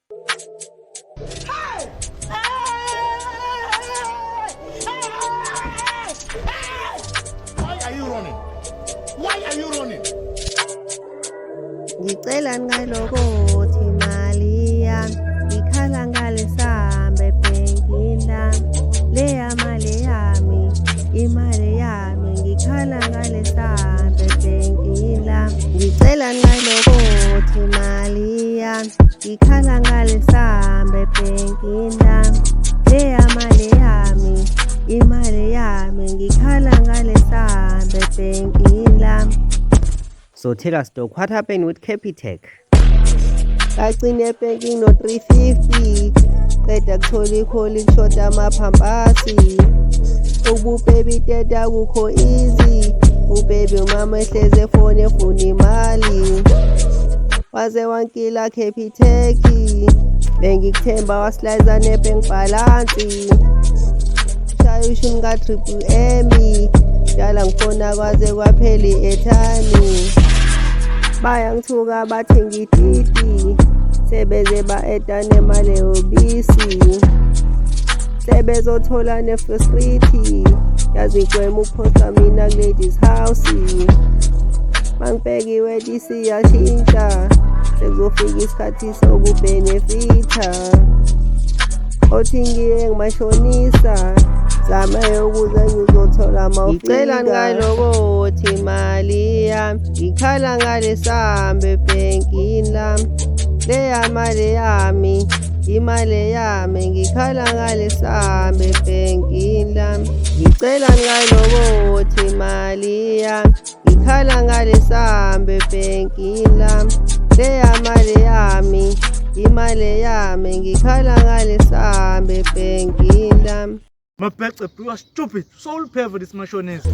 Why are you running? Why are you running? Ngicela ningalokothi imali yami, ngikhala ngalesambe ebhenkini lami. Leya mali yami, imali yami, ngikhala ngalesambe ebhenkini lami. Ngicela ningalokothi imali yami, ngikhala ngalesambe ebhenkini lami. Leya mali yami, imali yami, ngikhala ngalesambe ebhenkini lami. So tell us, Doc, what happened with Capitec? Ngagcina ebhenki ngino-350, qeda kuthola ikholi kushoda amaphampasi. Ububaby teta kukho easy, ubaby umama ehlezi efoni efuna imali. Waze wankila Capitec, bengikuthemba wasilayiza ne-bank balance. Shaya ushuni ka-Triple M, dala ngifona kwaze kwaphela i-airtime. Bayangithuka bathi ngididi, sebeze ba-eda nemali yobisi. Sebezothola ne-street, yazi ngigwema ukuphosta mina ku-ladies house. Mangibheka i-weather isiyashintsha, sekuzofika isikhathi sokubhenefitha. Othi ngiye ngimashonisa, zame ukuze ngizothola mawufika. Ngicela ningalokothi imali yami, ngikhala ngalesambe ebhenkini lami. Leya mali yami, imali yami, ngikhala ngalesambe ebhenkini lami. Ngicela ningalokothi imali yami, ngikhala ngalesambe ebhenkini lami. Leya mali yami, imali yami, ngikhala ngalesambe ebhenkini lami. Mabhece, you are stupid. So will pay for this mashonisa.